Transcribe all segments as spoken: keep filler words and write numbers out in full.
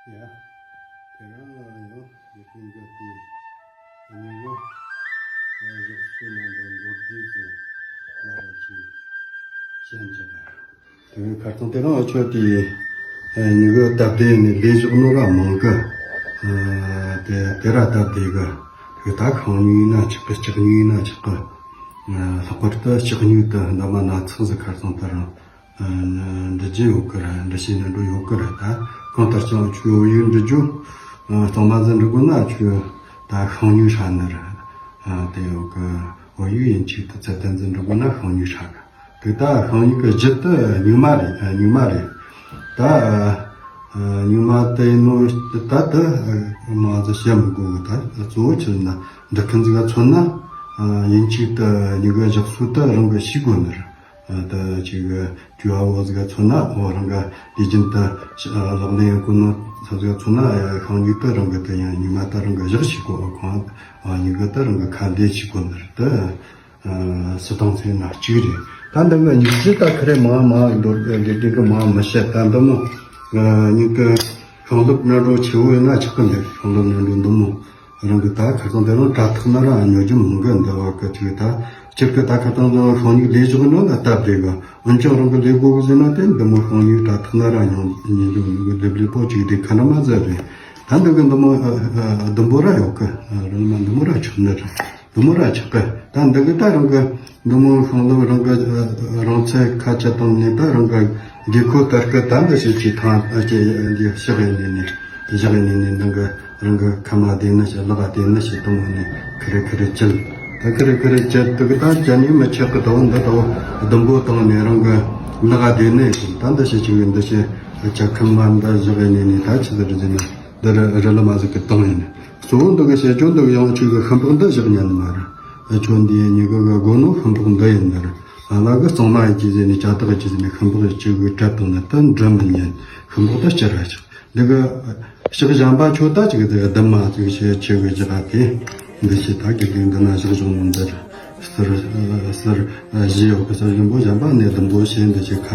ཡ། དེ་རིང་ཡང་ཡེ་ཤུ་འགའ་དེ་ཉིན་གུང་ཞག་སུ་ནང་དུ་མདོར་བསྡུས་སུ་ལ་ར་ཅིག་ཞན་ཅིག་ལ། དེ་ཁར་ཚང་དེ་རིང་ཆོས་དེ་ཉིན་གུང་སྟབས་བདེ་ནས་ལས་ཞོག་ནོ་ར་མང་གི། དེ་དེ་ར་སྟབས་བདེ་གི། དེ་ད་ཁང་ཉུང་ན་ཆག་གི། ལྕགས་ཉུང་ན་ཆག་གི། ལྷག་པར་དུ་ལྕགས་ཉུང་དུ་འདབ་མ་སྣ་ཚོགས་ཟིག་ཁར་ཚང་དེ་རིང་འདྲི་རྒྱུ་ཡོད་གི་ར། འདྲི་ཤེས་ནི་འགྲོ་ཡོད་གི་ར། ད་གང་ལྟར་ཀྱང་ཁྱོད་བོད་ཡིག་འབྲི་རྒྱུ་གཙང་མ་ཟིག་འབྲི་དགོས་ན་ཁྱོད་ད་ཤིང་ཉུང་ཧྲ་ནི་ར། དེ་ཡོད་གི། བོད་ཡིག་ཡིན་ཆེད་དུ་ཚད་ལྡན་ཟིག་འབྲི་དགོས་ན་ཤིང་ཉུང་ཧྲ་གི། དེ་ད་ཤིང་ཉུང་གི་རྒྱུ་དེ་ཉུང་མ་རེད། ཉུང་མ་རེད། ད་ཉུང་མ་དེ་ཡིན་ནོ། ད་དེ་མང་ཟིག་བཤད་མི་དགོས་གི། ད་གཙོ་བོ་ཆི་ཟེར་ན་འབྲི་མཁན་ཟིག་ག་མཚོན་ན་ཡིན་ཆེད་དུ་ཉིན་གུང་ཞག་སུ་དེ་རང་གིས་ཤེས་དགོས་ནི་ར། ད་ཅིག་གི་རྒྱུ་བ་བོ་ཟིག་ག་མཚོན་ན་འོ་རང་ག་ལས་རྒྱུན་དུ་ལག་ལེན་ཡོད་གོ་ནོ་ཚོ་ཟིག་ག་མཚོན་ན་ཤིང་ཉུང་དེ་རང་གི་དེ་ཡང་ཉུང་མ་དེ་རང་གི་བཞག་ཤེས་གོ། ཁང་ཉུང་གི་དེ་རང་གི་ཁ་ལས་ཤེས་གོ་ནི་རེད། དེ་སུ་དང་ཚེ་ན་གཅིག་རེད། ད་འདི་གི་སྨྱུག་རྩེ་ད་ཁ་རེ་མང་མང་འདོར་ལས་རྒྱུན་གི་མང་མི་བཤད། ད་འདི་མོ་ཉིན་གུང་ཤིང་ལེབ་ནང་འགྲོ་ཆེ་བོ་ཡིན་ན་ཆག་གི་འདུག་ཤིང་ལེབ་ནང་འགྲོ་འདི་མོ། རང་གི་ད་ཁ་སང་དེ་རིང་དྲ་ཐག་ན་ར་ཉོ་རྒྱུ་མང་གི། འདི་བ་གི་ཅིག་ད་སྤྱིར་གི་ད་ཁ་སང་དེ་རིང་ཤིང་ཉུང་ལས་ཞོག་ནོ་ན་སྟབས་བདེ་གི། འོན་ཀྱང་རང་གི་ལས་དགོས་གི་ཟེར་ན་དེ་འདི་མོ་ཤིང་ཉུང་དྲ་ཐག་ན་ར་ཉོ་ཉོ་རྒྱུ་མང་གི། ལེབ་ལེབ་པོ་ཅིག་དེ་ཁ་ན་མ་ཟད་རེད། ད་འདི་གི་འདི་མོ་ཨ་ཨ་ཨ་ཟླུམ་པོ་ར་ཡོད་གི། རང་མ་ཟླུམ་པོ་ར་ཆོག་ནི་རེད། ཟླུམ་པོ་ར་ཆག་གི། ད་འདི་གི་ད་རང་གི་འདི་མོ་ཤིང་ལེབ་རང་གི་རང་ཚད་ཁ་ཆད་བཏང་ནས་ད་རང་གི་དགོས་མཁོ་ལྟར་གི་ད་འདི་ཞིག་ཅིག་ཐང་ཨ་ཅེ་འདི་ཞག་ཡིན་ནི་ནི་ཞག་ཡིན་ནི་ནི་འདི་གི་རང་གི་ཁ་མ་བདེ་ནི་ཞིག་ལག་བདེ་ནི་ཞིག་བཏང་ནི་ཁི་རི་ཁི་རི་བཅད། ད་ཁི་རི་ཁི་རི་བཅད་དུ་གི་ད་བཅད་ནི་མི་ཆག་གི། ད་འོ་འདི་ད་འོ་ཟླུམ་པོ་བཏང་ནས་རང་གི་ལག་བདེ་ནི་ཞིག་ད་འདི་ཞིག་ཅིག་འདི་ཞིག་ཅག་ཁི་མ་འདི་ཞག་ཡིན་ནི་ནི་ད་ཆི་ཟིག་རེད་ཟེར་ན། འདི་རི་རི་ལི་མ་ཟིག་གི་དང་ཡིན། གཙོ་བོ་འདི་གི་བཤད་རྒྱུ་འདི་གི་ཡང་ཆོས་གི་ཤིང་ཏོག་འདི་བཞག་ཉན་མ་རེད། ཨ་ཆོས་འདི་ཡིན་ཉི་གི་གི་དགོས་ནོ་ཤིང་ཏོག་འདི་ཡིན་ནི་རེད། ལ་ལ་གི་གཙང་མ་ཡིན་གྱི་ཟེར་ནས་ཅ་ཏག་གི་གྱི་ཟེར་ནས་ཤིང་ཏོག་ཡི་ཆོས་གི་བྲལ་བཏང་ནི་དེ་འདྲ་མི་ཉན། ཤིང་ཏོག་ད་སྤྱིར་ར་ཆག་འདི་གི་ཕྱག་གཞན་པ་ཆོས་ད་ཅིག་དེ་གི་ལྡུམ་མ་ཅིག་བྱེད་ཆོས་གི་བཞག་དེ། འདི་ཞེ་ད་གི་གི་འདི་ན་བཞག་བཞག་ནོ་འདི་རེད། ཟུར་ཟུར་བཞི་ཡོད་གི། ཟུར་བཞི་པོ་གཞན་པ་ནས་ཟླུམ་པོ་བྱས་འདི་ཅིག་ཁ་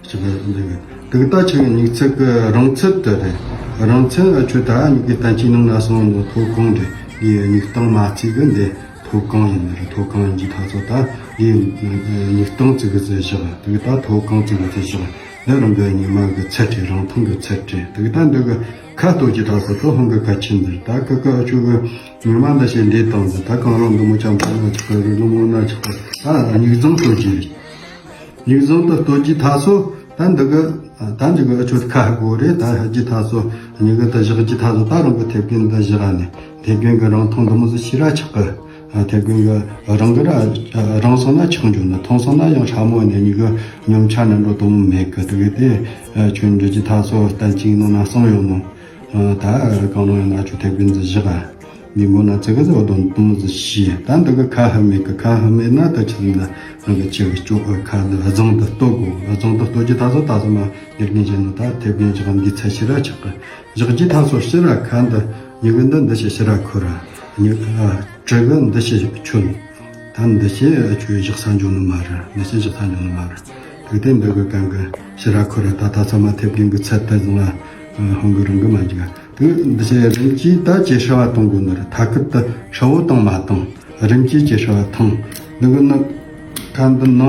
ཅིག་འདི་གི་དུག་ད་ཆི་གི་ཉིག་ཚད་གི་རིང་ཚད་དེ་རེད། རིང་ཚད་ཨ་ཆུ་ད་ཉིག་གི་སྟན་གཅིག་ནང་ན་སོང་ནོ་མཐོ་གང་རེད། ངའི་ཉིག་སྟེང་མ་ཚིག་གི་འདི་མཐོ་གང་ཡིན་ནི་རེད། མཐོ་གང་ཡིན་གྱི་ད་ཚོ་ད་ངའི་ཉིག་སྟེང་ཚིག་གི་ཚད་བཞག་དུག་ད་མཐོ་གང་ཚིག་གི་ཚད་བཞག་འདི་རང་གི་ཉི་མ་གི་ཚད་རེད། རིང་ཐུང་གི་ཚད་རེད། དུག་ད་འདི་གི་ཁ་ལྟོ་གྱི་ད་ཚོ་ད་ཧོང་གི་ཁ་ཆེན་འདི་ད་ཀི་ཀི་ཨ་ཆུ་གི་ཉི་མ་འདི་ཞེ་འདི་དང་འདི་ད་གང་རུང་འདི་མོ་ཅམ་པ་ན་ཆོག་གི་རི་ལུང་ངོ་ན་ཆོག་གི། ད་ཉིག་ཚང་ལྟོ་གྱི་རེད། ཉིག་ཚང་དུ་ལྟོ་གྱི་ད་ཚོ་ད་འདི་གི་ད་འདི་གི་ཨ་ཆུ་ཁ་གོ་རེད། ད་ཧ་གྱི་ད་ཚོ་ཉིག་གི་ད་བཞག་གྱི་ད་ཚོ་ད་རང་གི་ཐེབས་ཀན་ད་བཞག་ནས་ཐེབས་ཀན་གི་རིང་ཐུང་འདི་མོ་ཟིག་ཤི་ར་ཆག་གི། ཐེབས་ཀན་གི་རིང་གི་ར་རིང་སོང་ན་ཆག་འགྱོ་ནི། ཐུང་སོང་ན་ཡང་ཧྲ་མོ་ནས་ཉིག་གི་ཉོམ་ཆ་ནི་འགྲོ་དུ་མོ་མེད་གི། དུ་གི་དེ་ཆུ་འདྲི་གྱི་ད་ཚོ་སྟན་གཅིག་ནང་ན་སོང་ཡོང་ནོ། ད་གང་རུང་ཡང་ན་ཆུ་ཐེབས་ཀན་ཟིག་བཞག་ག། མི་མགོ་ན་ཙི་གི་ཟིག་བ་དོན་དུ་མོ་ཟིག་ཤི། ད་འདི་གི་ཁ་ཧ་མེད་གི། ཁ་ཧ་མེད་ན་ད་ཆི་ཟིག་ན་རང་གི་ཆེ་གི་ཅོ་ཨ་ཁ་ལ་རྫོང་དུ་ལྟོ་དགོ། རྫོང་དུ་ལྟོ་གྱི་ད་ཚོ་ད་ཚོ་མ་ཡར་ནས་བྱས་ནོ་ད་ཐེབས་ཀན་བཞག་འདི་ཚད་ཤི་ར་ཆག་གི། བཞག་གྱི་ད་ཚོ་ཤི་ར་ཁ་འདི་ཉི་གི་འདི་འདི་ཤི་ཤི་ར་ཁོ་ར་ཉི་ཨ་དྲི་གི་འདི་ཤི་ཆོད། ད་འདི་ཤི་ཆུ་བཞག་ས་འཇོག་ནི་མ་རེད། འདི་ཤི་བཞག་ས་འཇོག་ནི་མ་རེད། དེ་དེ་འདི་གི་གང་གི་ཤི་ར་ཁོ་ར་ད་ད་ཚོ་མ་ཐེབས་ཀན་གི་ཚད་དེ་བཟུང་ང་ཧོང་གི་རང་གི་མ་འཇིག་ག། དུག་འདི་ཞེ་རིམ་གྱིས་ད་ཇེ་ཧྲ་བ་གཏོང་དགོས་ནི་རེད། ཐ་ཁུར་དུ་ཧྲ་བོ་བཏང་མ་བཏང་། རིམ་གྱིས་ཇེ་ཧྲ་བ་ཐང་། འདི་གི་ནི་ཁ་འདི་ནང་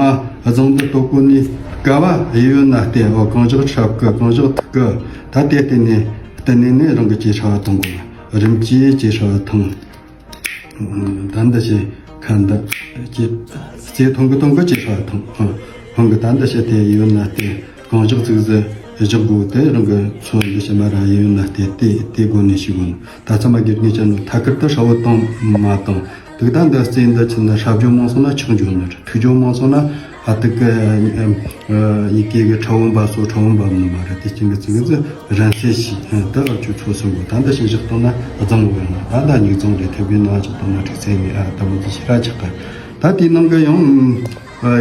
རྫོང་འདི་ལྟོ་གོ་ནི་དཀའ་བ་ཡོད་ན་བལྟས། འོ་གང་ཞག་ཧྲབ་གི། གང་ཞག་ཐུག་གི། ད་དེ་བལྟས་ནས་བལྟས་ནས་ནས་རང་གི་ཇེ་ཧྲ་བ་གཏོང་དགོས། རིམ་གྱིས་ཇེ་ཧྲ་བ་ཐང་། ད་འདི་ཞེ་ཁ་འདི་ཇེ་རྩེ་ཐོང་གི་ཐོང་གི་ཇེ་ཧྲ་བ་ཐང་། ཧོང་གི་ད་འདི་ཞེ་དེ་ཡོད་ན་བལྟས། གང་ཞག་ཚིག་ཟིག་བཞག་དགོས་ཏེ་རང་གི་ཚོ་འདི་ཕྱི་མ་ར་ཡིན་ན་དེ་དེ་དེ་དགོས་ནས་ཤི་དགོས་ན། ད་ཚང་མ་དགེ་རྒན་ཅན་ནོ་ཐ་ཁུར་དུ་ཧྲ་བོ་བཏང་མ་བཏང་། དུག་ད་འདི་རྩེ་འདི་ཆི་ན་ཧྲ་བྱོ་མང་སོང་ན་ཆག་འཇོག་ནི་རེད། ཐུག་བྱོ་མང་སོང་ན་ཨ་དུག་གི་ཡི་གེ་གི་ཁྲ་བོ་འབབ་སོ་ཁྲ་བོ་འབབ་ནི་མ་རེད། དེ་ཅན་གི་ཚིག་ཟིག་རན་སེ་ཤི་ད་ཨ་ཆུ་ཚོ་སོང་གོ། ད་འདི་ཞིག་བཞག་བཏང་ན་རྫོང་གོ་ཡང་ཨ་ད་ཉིག་རྫོང་རེད། ཐེབས་ཀྱི་ནང་བཞག་བཏང་ན་འགྲིག་ཚེ་ནི་ཨ་ད་མོ་ཚོ་ཤི་ར་ཆག་གི། ད་དེའི་ནང་གི་ཡང་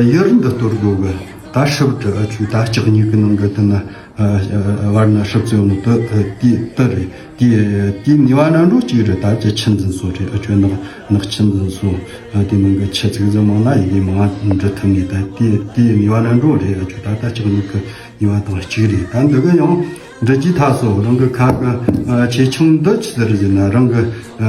ཡུར་འདི་གཏོར་དགོས་གི། ད་ཧྲིབ་དྲི་ཨ་ཆུ་ད་ལྕགས་སྨྱུག་གི་ནང་གི་དེ་ན་བར་ན་ཧྲིབ་ཚོས་ནི་དུ་དེ་དུ་རེད། དེ་དེ་ནི་བ་ན་འགྲོ་གཅིག་རེད། ད་ཅི་ཆི་འཛིན་སོ་རེད། ཨ་ཆུ་ནག་ནག་ཆི་འཛིན་སོ། དེ་ནང་གི་ཆི་ཚིག་ཟིག་མང་ན་ཡི་གེ་མང་འབྲི་ཐུབ་ནི། ད་དེ་དེ་ནི་བ་ན་འགྲོ་རེད། ཨ་ཆུ་ད་ད་ལྕགས་སྨྱུག་གི་ནི་བ་དང་གཅིག་རེད། ད་འདི་གི་ཡང་། འབྲི་རྒྱུའི་ཐ་སོ་རང་གི་ཁ་གི་ཨ་ཆེ་ཆུང་འདི་ཆི་ཟིག་རེད་ཟེར་ན། རང་གི་ཨ་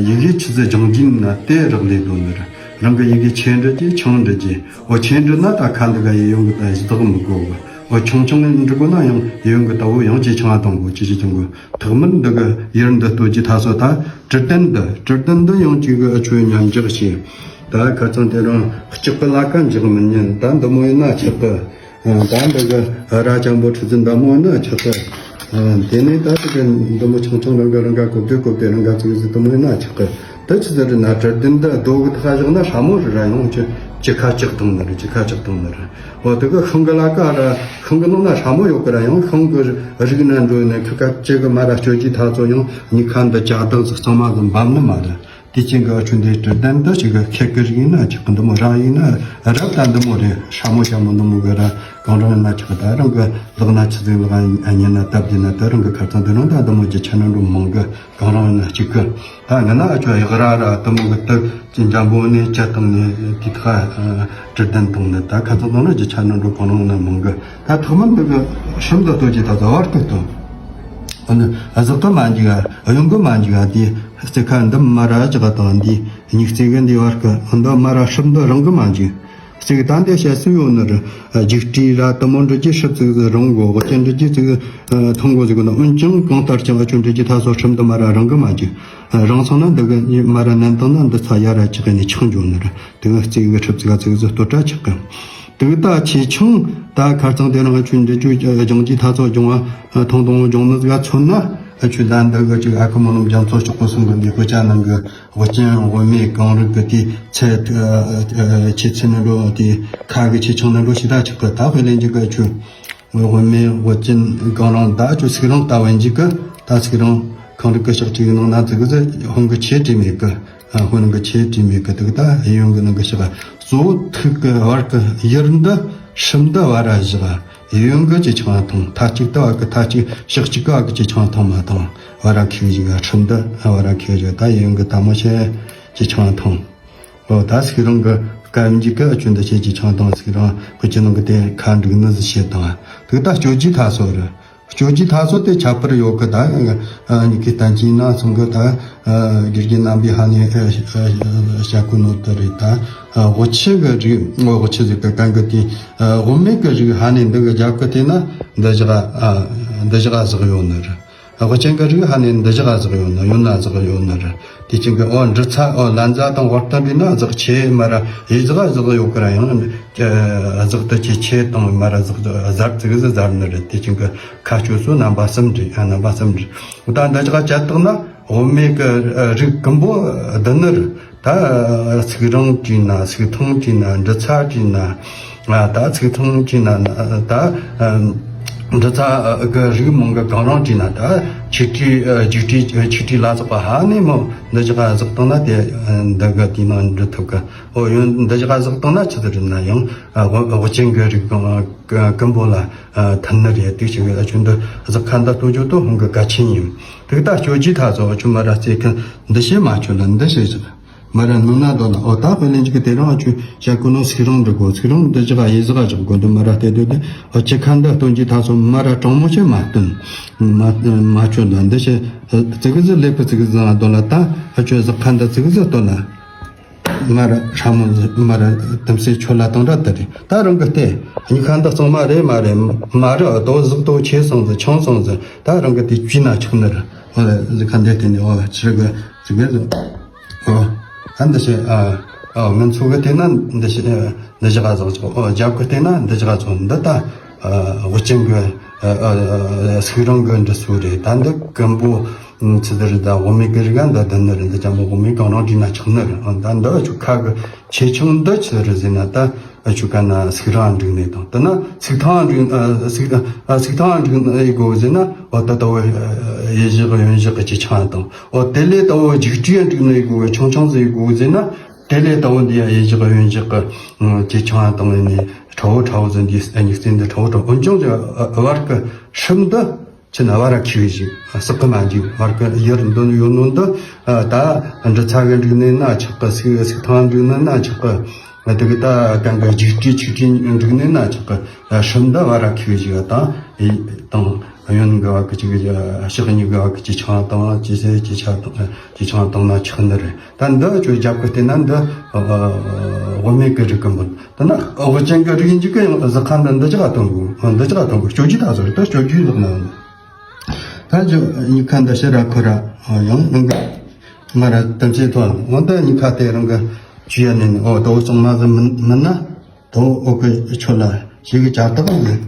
ཡི་གེ་ཆི་ཟིག་སྦྱང་རྒྱུ་ན་དེ་རག་ལས་དོན་ནི་རེད། རང་གི་ཡི་གེ་ཆེ་འབྲི་རྒྱུ་ཆུང་འབྲི་རྒྱུ། འོ་ཆེ་འབྲི་ན་ད་ཁ་འདི་ག་ཡི་ཡོང་གི་ད་གཞི་བདག་མི་དགོ་གི། འོ་ཆུང་ཆུང་འབྲི་དགོ་ན་ཡང་ཡི་ཡོང་གི་ད་བོ་ཡང་ཆེ་ཆུང་ཨ་གཏོང་དགོ། ཆི་ཆི་ཆུང་གི་ཐོག་མར་འདི་གི་ཡུལ་འདི་སྟོད་ཀྱི་ཐ་སོ་ད་དྲི་ལྡན་འདི། དྲི་ལྡན་འདི་ཡང་གཅིག་གི་ཨ་ཆོས་མཉམ་འཇོག་བྱས། ད་ཁ་ཚང་དེ་རང་ལྕགས་ཀྱི་ལ་ཀ་འཇོག་མི་ཉན། ད་འདི་མོ་ཡིན་ན་ཆག་གི། ཨ་ད་འདི་གི་ར་ཅང་པོ་ཁྲི་ཙི་འདི་མོ་ཡིན་ན་ཆག་གི། ཨ་དེ་ནས་ད་དེ་གི་འདི་མོ་ཆུང་ཆུང་རང་གི་རང་ག་གོ་བདེ་གོ་བདེ་རང་ག་ཙིག་ཙིག་འདི་མོ་ཡིན་ན་ཆག་གི། ད་ཆི་ཟེར་ན་དྲི་ལྡན་འདི་རྡོ་གི་ཐག་བཞག་ན་སྲ་མོ་རེད་ར། ཡང་ཆི་ཆི་ཁ་ལྕགས་བཏང་ནི་རེད། ཆི་ཁ་ལྕགས་བཏང་ནི་རེད། འོ་དེ་གི་ཤིང་གི་ལ་ཀ་ར། ཤིང་གི་ནང་ན་སྲ་མོ་ཡོད་གི་ར། ཡང་ཤིང་གི་རིགས་ན་འགྲོ་ནས་ཁི་ཁ་ཅི་གི་མ་ར་སྤྱོད་ཀྱི་ཐ་ཚོ་ཡང་ཉི་ཁ་འདི་ལྕགས་དང་གཙང་མ་གི་འབབ་ནི་མ་རེད། དེ་ཅན་གི་ཨ་ཆུ་འདི་དྲི་ལྡན་འདི་ཞིག་གི་ཁེ་གི་རིགས་ཡིན་ན་ཆག་གི། འདི་མོ་ར་ཡིན་ན་རབ་ད་འདི་མོ་རེད། སྲ་མོ་ཞྭ་མོ་འདི་མོ་གི་ར་གང་རུང་ཡིན་ན་ཆག་གི། ད་རང་གི་ལག་ན་ཆི་ཟིག་ལག་ཉན་ན་སྟབས་བདེ་ན། ད་རང་གི་ཁ་ཚང་འདི་རང་ད་འདི་མོ་གི་ཆ་ན་འགྲོ་མང་གི། གང་རུང་ཡིན་ན་གཅིག་གི། ད་ང་ན་ཨ་ཆོ་ཡག་ར་ར་དུ་མོ་གི་དུ་ཅི་འཇམ་པོ་ནས་ཅི་བཏང་ནས་དེ་ཐག་དྲི་ལྡན་བཏང་ནས། ད་ཁ་ཚང་བཏང་ན་ཅི་ཆ་ན་འགྲོ་གང་རུང་ན་མང་གི། ད་ཐོག་མར་འདི་གི་སྲིན་འདི་ལྟོས་ཀྱི་ད་ཟ་བར་སྐུ་སྟོན། ཨ་ནི་ཨ་ཟག་གི་མ་འཇིག་ཨ་གཡོན་གི་མ་འཇིག་ཨ། དེ་རྩེ་ཁ་འདི་མ་ར་ཅི་ག་དང་། འདི་སྙིགས་རྩེ་གི་འདི་བར་སྐུ་འདི་མ་ར་སྲིན་འདི་རང་གི་མ་འཇིག། གཅིག་ད་འདི་བཤད་སྲོལ་ཡོད་ནི་རེད། རྒྱུག་སྤྲི་ར་དུ་མོ་འབྲི་རྒྱུ་སྲིབ་ཙིག་ཟིག་རང་གོ། དབུ་ཅན་འབྲི་རྒྱུ་ཙིག་ཐང་གོ་ཟིག་གོ་ན། འོན་ཀྱང་གང་ལྟར་ཀྱང་ཨ་ཆུ་འབྲི་རྒྱུ་ཐ་སོ་སྲིབ་འདི་མ་ར་རང་གི་མ་རྒྱུག། རང་སོང་ན་འདི་གི་མ་ར་ནན་དང་ན་འདི་ཚ་ཡ་ར་ཆག་ནས་ཆག་འགྱོ་ནི་རེད། དེ་གི་རྩིག་གི་སྲིབ་ཙིག་ཙིག་ཟིག་ལྟོ་ཏྲ་ཆག་གི། དེ་གི་ད་ཆེ་ཆུང་ད་ཁ་རྩང་དེ་རང་ཨ་ཆུ་འབྲི་རྒྱུ་སྦྱང་རྒྱུ་ཐ་སོ་སྦྱང་བ་ཐང་དང་སྦྱང་ནི་ཟིག་མཚོན་ན། ཨ་ཆུ་ད་འདི་གི་ཅིག་ཨ་ཁུ་མོ་ནུ་རྒྱ་མཚོ་ཤོག་གོ་སོང་གི་འདི་གོ་ཆ་ནང་གི། དབུ་ཅན་དབུ་མེད་གང་རིགས་ཀྱི་དེའི་ཚད། ཨ་ཨ་ཆེ་ཚད་ནི་འགྲོ། དེའི་ཁ་གི་ཆེ་ཆུང་ནི་འགྲོ་ཞེ་དྲག་ཆག་གི། ད་དཔེ་ལེན་གྱི་གི་ཆུ་དབུ་མེད་དབུ་ཅན་གང་རུང་ད་ཆུ་ཚིག་རང་ལྟ་བ་ཡིན་གྱི་གི། ད་ཚིག་རང་གང་རིགས་ཀྱི་ཕྱག་ཅིག་ནང་ན་ཙིག་གི་ཧོན་གི་ཆེ་དྲི་མེད་གི། ཧོན་གི་ཆེ་དྲི་མེད་གི། དེ་གི་ད་ཡིན་ཡོང་གི་ནང་གི་ཕྱག་གཙོ་བོ་ཐུག་གི་བར་གི་ཡུར་འདི་སྲིབ་འདི་བ་ར་བཞག། ཡོན་གི་ཅི་ཆང་ཐང་། ཐ་གཅིག་ཏུ་བ་གི་ཐ་གཅིག་ཕྱག་གཅིག་གི་བ་གི་ཅི་ཆང་ཐང་མ་ཐང་། བ་ར་ཁེ་བཞི་ག་ཁྲིམས་དུ་བ་ར་ཁེ་བཞི་ད་ཡོན་གི་ད་མོ་ཤེ་ཅི་ཆང་ཐང་། འོ་ད་སི་རང་གི་སྐབས་འཇིག་གི་ཨ་ཆུ་འདི་ཤེ་ཅི་ཆང་ཐང་། སི་རང་གི་ཅི་ནང་གི་དེ་ཁ་འགྲིག་ནི་ཟི་ཤེ་དང་། དུ་ད་སྤྱོད་ཀྱི་ཐ་སོ་རི། སྤྱོད་ཀྱི་ཐ་སོ་དེ་ཁྱད་པར་ཡོད་གི། ད་ཨ་ནི་གི་བསྟན་ཅིང་ན་སོང་གི་ད་ཨ་དགེ་རྒན་རྣམ་པའི་ཧ་ནས་ཨ་ཨ་བྱ་ཀུ་ནོ་དེ་རེད། ད་ཨ་དབུ་ཆེ་གི་རིགས། དབུ་ཆེ་ཟེར་གི་གང་གི་དེ་ཨ་དབུ་མེད་གི་རིགས་ཧ་ནས་འདི་གི་རྒྱབ་གི་དེ་ན་འདི་བཞག་ཨ་འདི་བཞག་ཟག་ཡོད་ནི་རེད། དབུ་ཅན་གི་རིགས་ཧ་ནས་འདི་བཞག་ཟག་ཡོད་ནི། ཡོད་ན་ཟག་ཡོད་ནི་རེད། དེ་ཅན་གི་ཨོ་འབྲི་ཚ་ཨོ་ལན་ཟ་དང་བར་སྟོན་འདི་ན་ཟག་ཆེ་མ་ར་ཡི་ཟག་ཟག་ཡོད་གི་ར། ཡང་ཨ་ཟག་དེ་ཆེ་ཆེ་དང་མ་ར་ཟག་ཟར་ཙིག་ཟི་ཟར་ནི་རེད། དེ་ཅན་གི་ཁ་སྤྱོད་སོ་རྣམ་པ་གསུམ་རེད། ཨ་རྣམ་པ་གསུམ་རེད། ད་འདི་ཅག་བཅད་བཏང་ན་དབུ་མེད་གི་རིགས་ཀུན་པོ་འདི་ནི་རེད། ད་ཚིག་རིང་བྲིས་ན། ཚིག་ཐུང་བྲིས་ན། འབྲི་ཚ་བྲིས་ན། ད་ཚིག་ཐུང་བྲིས་ན། ད་འབྲི་ཚ་གི་རིགས་མང་གི་གང་རུང་བྲིས་ན། ད་ཆིག་བྲིས་རྒྱུག་བྲིས་ཆིག་བྲིས་ལ་སོགས་པ་ཧ་ནས་མོ་འདི་ཅག་ཟག་བཏང་ན་དེ་འདི་གི་དེའི་ནང་འབྲི་ཐུབ་གི། ཨོ་ཡོན་འདི་ཅག་ཟག་བཏང་ན་ཆི་ཟིག་རེད་ན་ཡང་དབུ་ཅན་གི་རིགས་ཀུན་པོ་ལ་ཐུན་ནི་རེད། དེ་ཞིག་གི་ཨ་ཆུ་འདི་ཟག་ཁ་འདི་ལྟོ་རྒྱུ་དུ་ཧོང་གི་གལ་ཆེན་ཡིན། དེ་ད་སྤྱོད་ཀྱི་ཐ་ཚོ་ཨ་ཆུ་མ་ར་རྩེ་མཁན་འདི་ཤེས་མ་ཆོད་ལ་འདི་ཤེས་ཟིག་མ་ར་ནུ་ན་དོ་ལ་ཨོ་ད་དཔེ་ལེན་གྱི་དེ་རང་ཨ་ཆུ་བྱ་ཀུ་ནོ་ཚིག་རང་འབྲི་དགོ། ཚིག་རང་འདི་ཅི་ག་ཡི་ཟི་ག་ཅག་དགོ་འདི་མ་ར་བལྟས་དུས་དེ་ཨོ་ཅི་ཁ་འདི་སྟོན་གྱི་ཐ་ཚོ་མ་ར་གྲང་མོ་ཆེ་མ་སྟོན། མ་མ་ཆོད་ལ་འདི་ཤེས་ཙི་གི་ཟི་ལེ་ཕུ་ཙི་གི་ཟི་ང་དོ་ལ་ད་ཨ་ཆུ་ཟག་ཁ་འདི་ཙི་གི་ཟི་དོ་ལ། མ་ར་ཧྲ་མོ་མ་ར་དམ་སེ་ཆོ་ལ་དང་ར་དེ་རེད། ད་རང་གི་ལྟས་སྙིགས་ཁ་འདི་གཙང་མ་རེད་མ་རེད། མ་ར་དོ་ཟག་དོ་ཆེ་སོང་ཟི་ཆང་སོང་ཟི། ད་རང་གི་དེ་བྱིན་ན་ཆོག་ནི་རེད། ཨོ་ཟི་ཁ་འདི་དེ་ནི་ཨོ་ཆི་གི་ཟི་གི་ཟི། ཨོ་ཨ་འདི་ཤེ་ཨ་ཨོ་ང་ཚོ་གི་དེ་ན་འདི་ཤེ་འདི་ཞག་ཟག་ཆོག་ཨོ་རྒྱབ་གི་དེ་ན་འདི་ཞག་ཆོག་འདི་ད་དབུ་ཅན་གི་ཚིག་རང་གི་འབྲི་སྲོལ་རེད། ད་འདི་ཀུན་པོ་ཚི་དི་རི་ད་དབུ་མེད་ཀྱི་རིགས་འདི་ལྡན་ནི་རེད། འདི་ཅང་མོ་དབུ་མེད་གང་རུང་བྲིས་ན་ཆོག་ནི་རེད། ད་འདི་ཨ་ཆུ་ཁ་གི་ཆེ་ཆུང་འདི་ཆི་རེད་ཟེར་ན། ད་ཨ་ཆུ་ཀ་ན་ཚིག་རང་འགྲིག་ནས་དང་། དེ་ན་ཚིག་ཐང་འགྲིག་ཚིག་ཚིག་ཐང་འགྲིག་ཡི་གོ་ཟེར་ན། འོ་ད་ལྟ་བུ་ཡི་བཞག་ཡོན་བཞག་གི་ཆེ་ཆུང་དང་། འོ་དེ་ལས་ལྟ་བུ་རྒྱུགས་སྤྲོད་འགྲིག་ནས་ཡི་གོ་ཆུང་ཆུང་ཟེར་ཡི་གོ་ཟེར་ན། དེ་ལས་ལྟ་བུ་འདི་ཡི་བཞག་ཡོན་བཞག་གི་ཆེ་ཆུང་དང་ནི་ཁྲ་བོ་ཁྲ་བོ་ཟེར། འདི་སྙིགས་ཚད་འདི་ཁྲ་བོ་ཁྲ་བོ། འོན་ཀྱང་བར་གི་སྲིབ་འདི་ཆི་ན་བར་ཁེ་བཞི་ཟག་གི་མ་འཇིག། བར་གི་ཡར་འདོན་ཡོད་ནོ་འདི་ད་འབྲི་ཚ་གི་འགྲིག་ནས་ན་ཆོག་གི། ཚིག་ཚིག་ཐང་འགྲིག་ནས་ན་ཆོག་གི། དེ་གི་ད་གང་གི་རྒྱུགས་སྤྲོད་ཆིག་སྤྲོད་འགྲིག་ནས་ན་ཆོག་གི། སྲིབ་འདི་བར་ཁེ་བཞི་དང་དང་། གཡོན་གི་བ་གི་ཅིག་ཕྱག་གཉིས་གི་བ་གི་ཅི་ཆང་བཏང་ཅི་སེ་ཅི་ཆང་བཏང་ཅི་ཆང་བཏང་ན་ཆགས་ནི་རེད། ད་འདི་ཁྱོད་རྒྱབ་གི་བལྟས་ན་འདི་དབུ་མེད་གི་རིགས་ཀི་འབུལ། ད་ན་དབུ་ཅན་གི་རིགས་ཡིན་གཅིག་གི་ཡང་གཟུགས་ཁ་འདི་འདི་ཅག་ག་གཏོང་དགོས། འདི་ཅག་ག་གཏོང་དགོས། སྤྱོད་རྒྱུ་ད་ཟེར་ད་སྤྱོད་རྒྱུའི་ལག་ན། ད་ཅི་གཉིས་ཁ་འདི་ཕྱི་ར་ཁོ་ར་ཡང་ནང་གི་ང་ར་དམ་ཚིག་ཐོག་འོ་ད་གཉིས་ཁ་དེ་རང་གི་ཇུས་ཡ་ནས་ནི་འོ་ད་འོ་གཙང་མ་ཟིག་མིན་མིན་ན། དོ་འོག་གི་ཆོད་ལ་ཞིག་གི་ཅ་དག་ཡོད་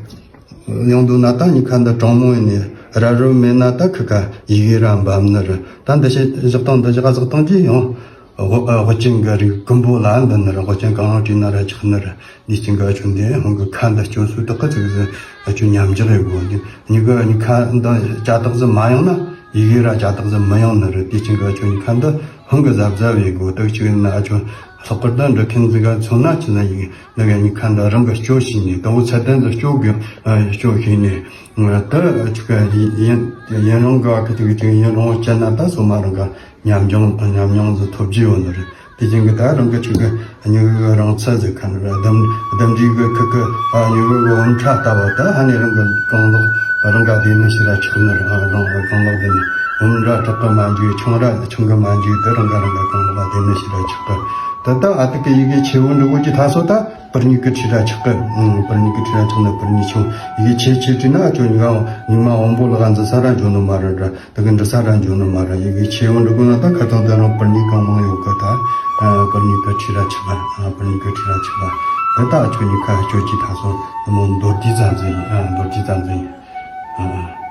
ཡོང་འདུག་ན། ད་ཉི་ཁ་འདི་གྲང་མོ་ཡིན་ནི་ར་རུ་མེད་ན། ད་ཁི་ཁ་ཡི་གེ་ར་འབབ་ནི་རེད། ད་འདི་ཤེས་བཞག་སྟངས་འདི་བཞག་བཞག་སྟངས་ཀྱིས་ཡང་དབུ་དབུ་ཅན་གི་རིགས་ཀུན་པོ་ལ་འདི་ནི་རེད། དབུ་ཅན་གང་རུང་བྲིས་ན་ར་ཆགས་ནི་རེད། འདི་ཅན་ག་ཆུ་འདི་ཧང་གི་ཁ་འདི་སྐྱོན་སུ་དག་གི་ཚིག་ཟིག་ཨ་ཆུ་ཉམས་འཇག་ཡོད་དགོས། འདི་ཉི་ག་ཉི་ཁ་འདི་ཅ་དག་ཟིག་མ་ཡོང་ན་ཡི་གེ་ར་ཅ་དག་ཟིག་མི་ཡོང་ནི་རེད། དེ་ཅན་ག་ཆུ་ཉི་ཁ་འདི་ཧང་གི་གཟབ་གཟབ་ཡོད་དགོས། དག་ཅིག་ཡིན་ན་ཨ་ཆུ་ལྷག་པར་དུ་འབྲི་མཁན་ཟིག་ག་མཚོན་ན་ཅི་ན་ཡི་གེ། ནི་ག་ཉི་ཁ་འདི་རང་གི་སྐྱོ་ཤེས་ནས་དང་པོ་ཚད་ལྡན་དུ་སྐྱོ་དགོས། སྐྱོ་ཤེས་ནས་ད་ཅིག་ཡིན་ཡིན་རང་གི་ཨ་ཁུ་ཅིག་ཅིག་ཡིན་རང་བྱས་ན་ད་སོ་མ་རང་ག་ཉམས་མྱོང་ཉམས་མྱོང་ཟིག་ཐོབ་རྒྱུ་ཡོད་ནི་རེད། དེ་ཅན་གི་ད་རང་གི་ཅིག་གི་སྨྱུ་གུ་རང་ཚད་ཟིག་ཁ་ནི་ར་ལྡུམ་ལྡུམ་རའི་གི་ཁུ་གི་སྨྱུ་གུ་གི་འོམ་ཁྲ་ལྟ་བུ། ད་ཧ་ནི་རང་གི་རྐང་ལག་རང་ག་བདེ་ནི་ཞིག་ར་ཆགས་ནི་རེད། རང་རྐང་ལག་བདེ་ནི་འོམ་ར་དྲག་གི་མ་འཇུག་ཆུང་ར་ཆུང་གི་མ་འཇུག་ད་རང་ག་རང་ག་རྐང་ལག་བདེ་ནི་ཞིག་ར་ཆགས་གི། ད་ད་ཨ་ཏི་གི་ཡི་གེ་ཆེ་བོ་འབྲི་དགོས་ཀྱི་ད་སོ་ད། པུར་ཉི་གི་ཁྲི་ར་ཆགས་གི། ཨང་། པུར་ཉི་གི་ཁྲི་ར་ཆགས་ན་པུར་ཉི་ཆུང་། ཡི་གེ་ཆེ་ཆེ་བྲིས་ན་ཨ་ཅོ་ཉི་མ་ཉི་མ་འོང་པོ་ལ་ག་འཛི་ས་ར་འཇོ་ནི་མ་ར་ར། ད་གི་འབྲི་ས་ར་འཇོ་ནི་མ་ར། ཡི་གེ་ཆེ་བོ་འབྲི་དགོས་ན་ད་ཁ་ཐང་ད་རང་པུར་ཉི་གང་མང་ཡོད་གི་ད། ཨ། པུར་ཉི་གི་ཁྲི་ར་ཆགས་པ། ཨ། པུར་ཉི་གི་ཁྲི་ར་ཆགས་པ། ད་ད་ཨ་ཅོ་ཉི་ཁ་ཨ་ཅོ་ཅི་ད་སོ་མོ་མདོར་བསྡུས་ཙམ་ཟིག་ཡིན། ཨ། མདོར་བསྡུས་ཙམ་ཟིག་ཡིན། ཨ།